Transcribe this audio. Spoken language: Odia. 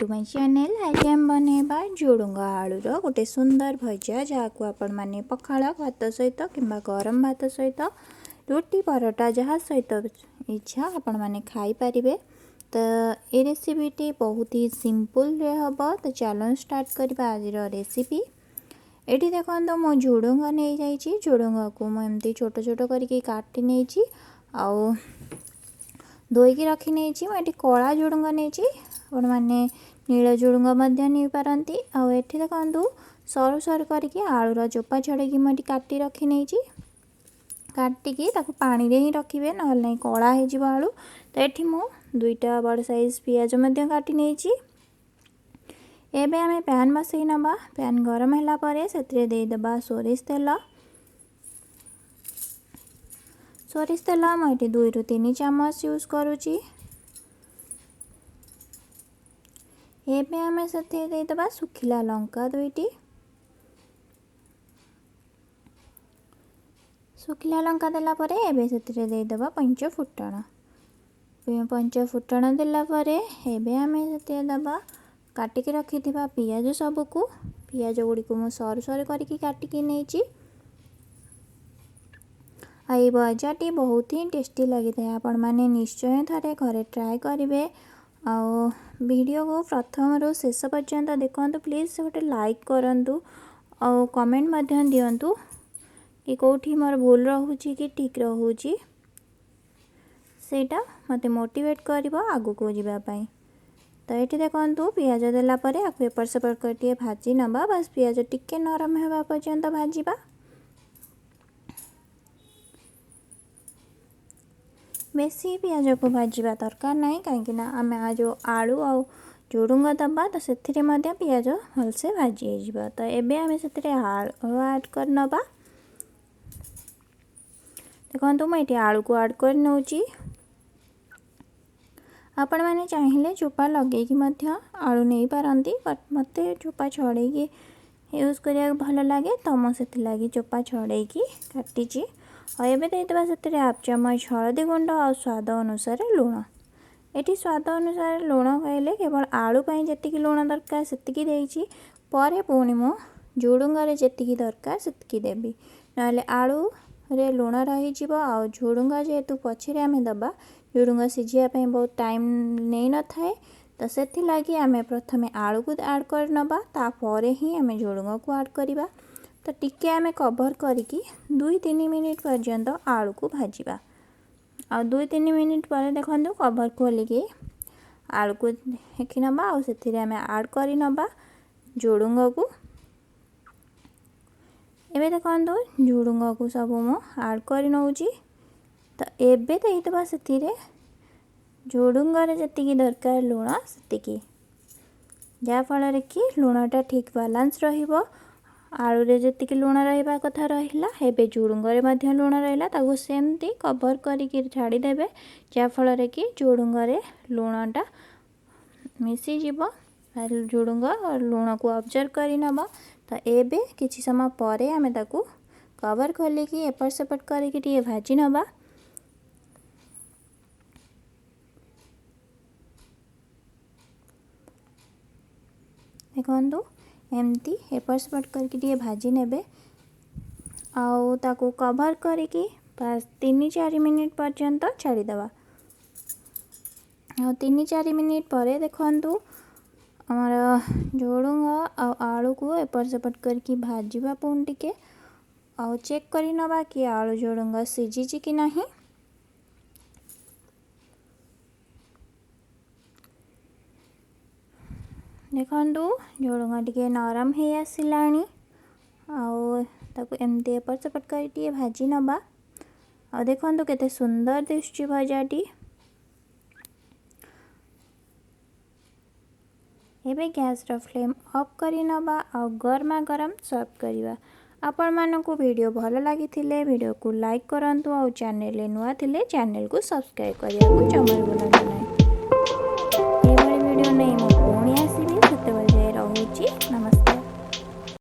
Two my channel. ଆଜି ଆମେ ବନେଇବା ଝୁଡ଼ୁଙ୍ଗ ଆଳୁର ଗୋଟେ ସୁନ୍ଦର ଭଜା, ଯାହାକୁ ଆପଣମାନେ ପଖାଳ ଭାତ ସହିତ କିମ୍ବା ଗରମ ଭାତ ସହିତ, ରୁଟି ପରଟା ଯାହା ସହିତ ଇଚ୍ଛା ଆପଣମାନେ ଖାଇପାରିବେ। ତ ଏ ରେସିପିଟି ବହୁତ ହି ସିମ୍ପଲ୍ରେ ହେବ। ତ ଚାଲନ୍ତୁ ଷ୍ଟାର୍ଟ କରିବା ଆଜିର ରେସିପି। ଏଠି ଦେଖନ୍ତୁ, ମୁଁ ଝୁଡ଼ୁଙ୍ଗ ନେଇଯାଇଛି। ଝୁଡ଼ୁଙ୍ଗକୁ ମୁଁ ଏମିତି ଛୋଟ ଛୋଟ କରିକି କାଟି ନେଇଛି ଆଉ ଧୋଇକି ରଖି ନେଇଛି। ମୁଁ ଏଠି କଳା ଝୁଡ଼ୁଙ୍ଗ ନେଇଛି, ଆପଣମାନେ ନୀଳ ଝୁଡ଼ୁଙ୍ଗ ମଧ୍ୟ ନେଇପାରନ୍ତି। ଆଉ ଏଠି ଦେଖନ୍ତୁ, ସରୁ ସରୁ କରିକି ଆଳୁର ଚୋପା ଛଡ଼େଇକି ମୁଁ ଏଠି କାଟି ରଖି ନେଇଛି। କାଟିକି ତାକୁ ପାଣିରେ ହିଁ ରଖିବେ, ନହେଲେ ନାହିଁ କଳା ହେଇଯିବ ଆଳୁ। ତ ଏଠି ମୁଁ ଦୁଇଟା ବଡ଼ ସାଇଜ୍ ପିଆଜ ମଧ୍ୟ କାଟି ନେଇଛି। ଏବେ ଆମେ ପ୍ୟାନ୍ ବସେଇ ନେବା। ପ୍ୟାନ୍ ଗରମ ହେଲା ପରେ ସେଥିରେ ଦେଇଦେବା ସୋରିଷ ତେଲ। ସୋରିଷ ତେଲ ମୁଁ ଏଠି 2ରୁ 3 ଚାମଚ ୟୁଜ୍ କରୁଛି। ଏବେ ଆମେ ସେଥିରେ ଦେଇଦେବା ଶୁଖିଲା ଲଙ୍କା ଦୁଇଟି। ଶୁଖିଲା ଲଙ୍କା ଦେଲା ପରେ ଏବେ ସେଥିରେ ଦେଇଦେବା ପଞ୍ଚ ଫୁଟଣ। ପଞ୍ଚ ଫୁଟଣ ଦେଲା ପରେ ଏବେ ଆମେ ସେଥିରେ ଦେବା କାଟିକି ରଖିଥିବା ପିଆଜ ସବୁକୁ। ପିଆଜ ଗୁଡ଼ିକୁ ମୁଁ ସରୁ ସରୁ କରିକି କାଟିକି ନେଇଛି। ଆଉ ଏଇ ଭଜାଟି ବହୁତ ହିଁ ଟେଷ୍ଟି ଲାଗିଥାଏ। ଆପଣମାନେ ନିଶ୍ଚୟ ଥରେ ଘରେ ଟ୍ରାଏ କରିବେ ଆଉ ଭିଡ଼ିଓକୁ ପ୍ରଥମରୁ ଶେଷ ପର୍ଯ୍ୟନ୍ତ ଦେଖନ୍ତୁ। ପ୍ଲିଜ୍ ଗୋଟେ ଲାଇକ୍ କରନ୍ତୁ ଆଉ କମେଣ୍ଟ ମଧ୍ୟ ଦିଅନ୍ତୁ କି କେଉଁଠି ମୋର ଭୁଲ ରହୁଛି କି ଠିକ୍ ରହୁଛି, ସେଇଟା ମୋତେ ମୋଟିଭେଟ୍ କରିବ ଆଗକୁ ଯିବା ପାଇଁ। ତ ଏଠି ଦେଖନ୍ତୁ, ପିଆଜ ଦେଲା ପରେ ଆକୁ ଏପଟ ସେପଟ କରି ଟିକେ ଭାଜି ନେବା। ବାସ୍, ପିଆଜ ଟିକେ ନରମ ହେବା ପର୍ଯ୍ୟନ୍ତ ଭାଜିବା। ବେଶୀ ପିଆଜକୁ ଭାଜିବା ଦରକାର ନାହିଁ, କାହିଁକିନା ଆମେ ଯେଉଁ ଆଳୁ ଆଉ ଝୁଡ଼ୁଙ୍ଗ ଦେବା, ତ ସେଥିରେ ମଧ୍ୟ ପିଆଜ ଭଲସେ ଭାଜି ହେଇଯିବ। ତ ଏବେ ଆମେ ସେଥିରେ ଆଳୁ ଆଡ଼୍ କରିନେବା। ଦେଖନ୍ତୁ, ମୁଁ ଏଠି ଆଳୁକୁ ଆଡ଼୍ କରି ନେଉଛି। ଆପଣମାନେ ଚାହିଁଲେ ଚୋପା ଲଗେଇକି ମଧ୍ୟ ଆଳୁ ନେଇପାରନ୍ତି, ବଟ୍ ମୋତେ ଚୋପା ଛଡ଼େଇକି ୟୁଜ୍ କରିବାକୁ ଭଲ ଲାଗେ, ତ ମୁଁ ସେଥିଲାଗି ଚୋପା ଛଡ଼େଇକି କାଟିଛି। ଆଉ ଏବେ ଦେଇଦେବା ସେଥିରେ ହାଫ୍ ଚାମଚ ହଳଦୀ ଗୁଣ୍ଡ ଆଉ ସ୍ୱାଦ ଅନୁସାରେ ଲୁଣ। ଏଠି ସ୍ୱାଦ ଅନୁସାରେ ଲୁଣ କହିଲେ କେବଳ ଆଳୁ ପାଇଁ ଯେତିକି ଲୁଣ ଦରକାର ସେତିକି ଦେଇଛି। ପରେ ପୁଣି ମୁଁ ଝୁଡ଼ୁଙ୍ଗରେ ଯେତିକି ଦରକାର ସେତିକି ଦେବି, ନହେଲେ ଆଳୁରେ ଲୁଣ ରହିଯିବ। ଆଉ ଝୁଡ଼ୁଙ୍ଗ ଯେହେତୁ ପଛରେ ଆମେ ଦେବା, ଝୁଡ଼ୁଙ୍ଗ ସିଝିବା ପାଇଁ ବହୁତ ଟାଇମ୍ ନେଇନଥାଏ, ତ ସେଥିଲାଗି ଆମେ ପ୍ରଥମେ ଆଳୁକୁ ଆଡ଼୍ କରିନେବା, ତାପରେ ହିଁ ଆମେ ଝୁଡ଼ୁଙ୍ଗକୁ ଆଡ଼୍ କରିବା। ତ ଟିକେ ଆମେ କଭର୍ କରିକି 2-3 ମିନିଟ୍ ପର୍ଯ୍ୟନ୍ତ ଆଳୁକୁ ଭାଜିବା। ଆଉ 2-3 ମିନିଟ୍ ପରେ ଦେଖନ୍ତୁ, କଭର୍ ଖୋଲିକି ଆଳୁକୁ ହେକି ନେବା ଆଉ ସେଥିରେ ଆମେ ଆଡ଼୍ କରିନେବା ଝୁଡ଼ୁଙ୍ଗକୁ। ଏବେ ଦେଖନ୍ତୁ, ଝୁଡ଼ୁଙ୍ଗକୁ ସବୁ ମୁଁ ଆଡ଼୍ କରି ନେଉଛି। ତ ଏବେ ଦେଇଦେବା ସେଥିରେ ଝୁଡ଼ୁଙ୍ଗରେ ଯେତିକି ଦରକାର ଲୁଣ ସେତିକି, ଯାହାଫଳରେ କି ଲୁଣଟା ଠିକ୍ ବାଲାନ୍ସ ରହିବ। ଆଳୁରେ ଯେତିକି ଲୁଣ ରହିବା କଥା ରହିଲା, ଏବେ ଝୁଡ଼ୁଙ୍ଗରେ ମଧ୍ୟ ଲୁଣ ରହିଲା। ତାକୁ ସେମିତି କଭର୍ କରିକି ଛାଡ଼ିଦେବେ, ଯାହାଫଳରେ କି ଝୁଡ଼ୁଙ୍ଗରେ ଲୁଣଟା ମିଶିଯିବ, ଝୁଡ଼ୁଙ୍ଗ ଲୁଣକୁ ଅବଜର୍ଭ କରିନେବ। ତ ଏବେ କିଛି ସମୟ ପରେ ଆମେ ତାକୁ କଭର୍ ଖୋଲିକି ଏପଟ ସେପଟ କରିକି ଟିକେ ଭାଜି ନେବା। ଦେଖନ୍ତୁ, ଏମିତି ଏପଟ ସେପଟ କରିକି ଟିକେ ଭାଜି ନେବେ ଆଉ ତାକୁ କଭର୍ କରିକି ବାସ୍ 3-4 ମିନିଟ୍ ପର୍ଯ୍ୟନ୍ତ ଛାଡ଼ିଦେବା। ଆଉ 3-4 ମିନିଟ୍ ପରେ ଦେଖନ୍ତୁ, ଆମର ଝୁଡ଼ୁଙ୍ଗ ଆଉ ଆଳୁକୁ ଏପଟ ସେପଟ କରିକି ଭାଜିବା ପୁଣି ଟିକେ, ଆଉ ଚେକ୍ କରି ନେବା କି ଆଳୁ ଝୁଡ଼ୁଙ୍ଗ ସିଝିଛି କି ନାହିଁ। ଦେଖନ୍ତୁ, ଝୁଡ଼ୁଙ୍ଗ ଟିକେ ନରମ ହେଇ ଆସିଲାଣି ଆଉ ତାକୁ ଏମିତି ଏପଟ ସେପଟ କରି ଟିକେ ଭାଜି ନେବା। ଆଉ ଦେଖନ୍ତୁ, କେତେ ସୁନ୍ଦର ଦିଶୁଛି ଭଜାଟି। ଏବେ ଗ୍ୟାସ୍ର ଫ୍ଲେମ୍ ଅଫ୍ କରି ନେବା ଆଉ ଗରମା ଗରମ ସର୍ଭ କରିବା। ଆପଣମାନଙ୍କୁ ଭିଡ଼ିଓ ଭଲ ଲାଗିଥିଲେ ଭିଡ଼ିଓକୁ ଲାଇକ୍ କରନ୍ତୁ ଆଉ ଚ୍ୟାନେଲରେ ନୂଆ ଥିଲେ ଚ୍ୟାନେଲକୁ ସବସ୍କ୍ରାଇବ୍ କରିବାକୁ ଜମାରୁ ଭୁଲନ୍ତୁ ନାହିଁ।